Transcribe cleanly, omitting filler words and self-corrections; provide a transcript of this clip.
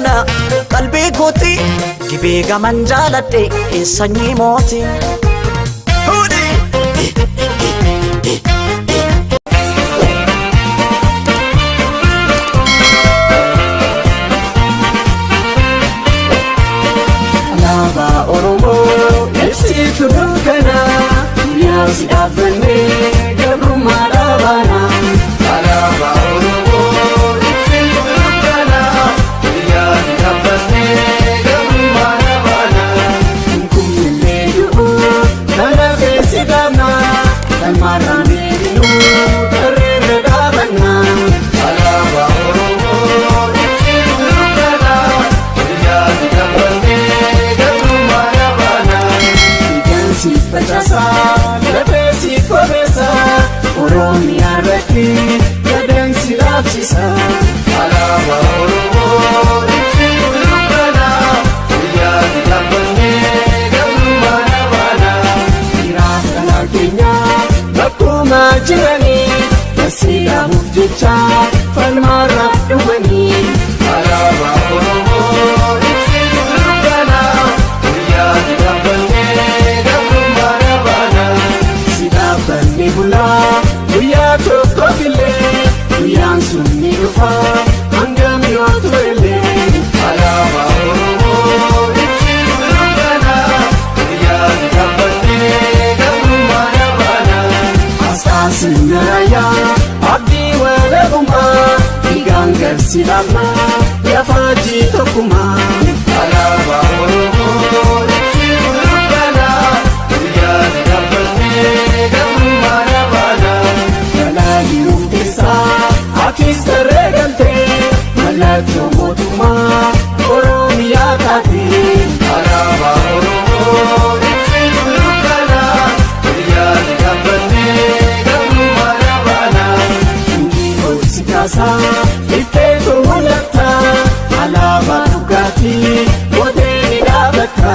gaachana qalbii kooti dibee gaman jaaladhe sanyii mooti. Alaabaa Oromoo ibsitu dukkanaa, guyyaa si dhaabbannee gabrummaa dhaabaana. Alaabaa Oromoo ibsitu dukkanaa, guyyaa si dhaabbannee gabrummaa dhaabaana. Kumillee du'u kana keessi dhaabna, kalmaarraan deebinu tarreerra dhaabanna. Alaabaa Oromoo ibsitu dukkanaa, guyyaa si dhaabbannee gabrummaa dhaabaana. Dhiigaan siif facaasaa, lafee siif qobeessaa, Oromiyaa irratti gadaan si dhaabsisa. Alaabaa Oromoo ibsitu dukkanaa, guyyaa si dhaabbannee gabrummaa dhaabaana. Dhiiraaf dhalaa keenya bakkuma jiranii, dasii dhaabuuf jecha falmaarraaf dhumanii. Alaabaa Oromoo ibsitu dukkanaa, guyyaa si dhaabbannee gabrummaa dhaabaana. Si dhaabbanne bulaa guyyaa tokkoof illee, guyyaan sun ni dhufa hangam yoo turellee. Alaabaa Oromoo ibsitu dukkanaa, guyyaa si dhaabbannee gabrummaa dhaabaana. Asxaan sirna raayyaa abdii walabummaa, dhiigaan garsi dhaabnaa yafaajii tokkummaa. Alaabaa Oromoo ibsitu dukkanaa, guyyaa si dhaabbannee gabrummaa dhaabaana. Balaa jiruuf keessaa atis tarree galtee, mallattoo mootummaa Oromiyaa taate. Alaabaa Oromoo ibsitu dukkanaa, guyyaa si dhaabbannee gabrummaa dhaabaana. Hundii ol si kaasaa ifteetu mul'ata, alaabaa dhugaatii gootee ni dhaabatta.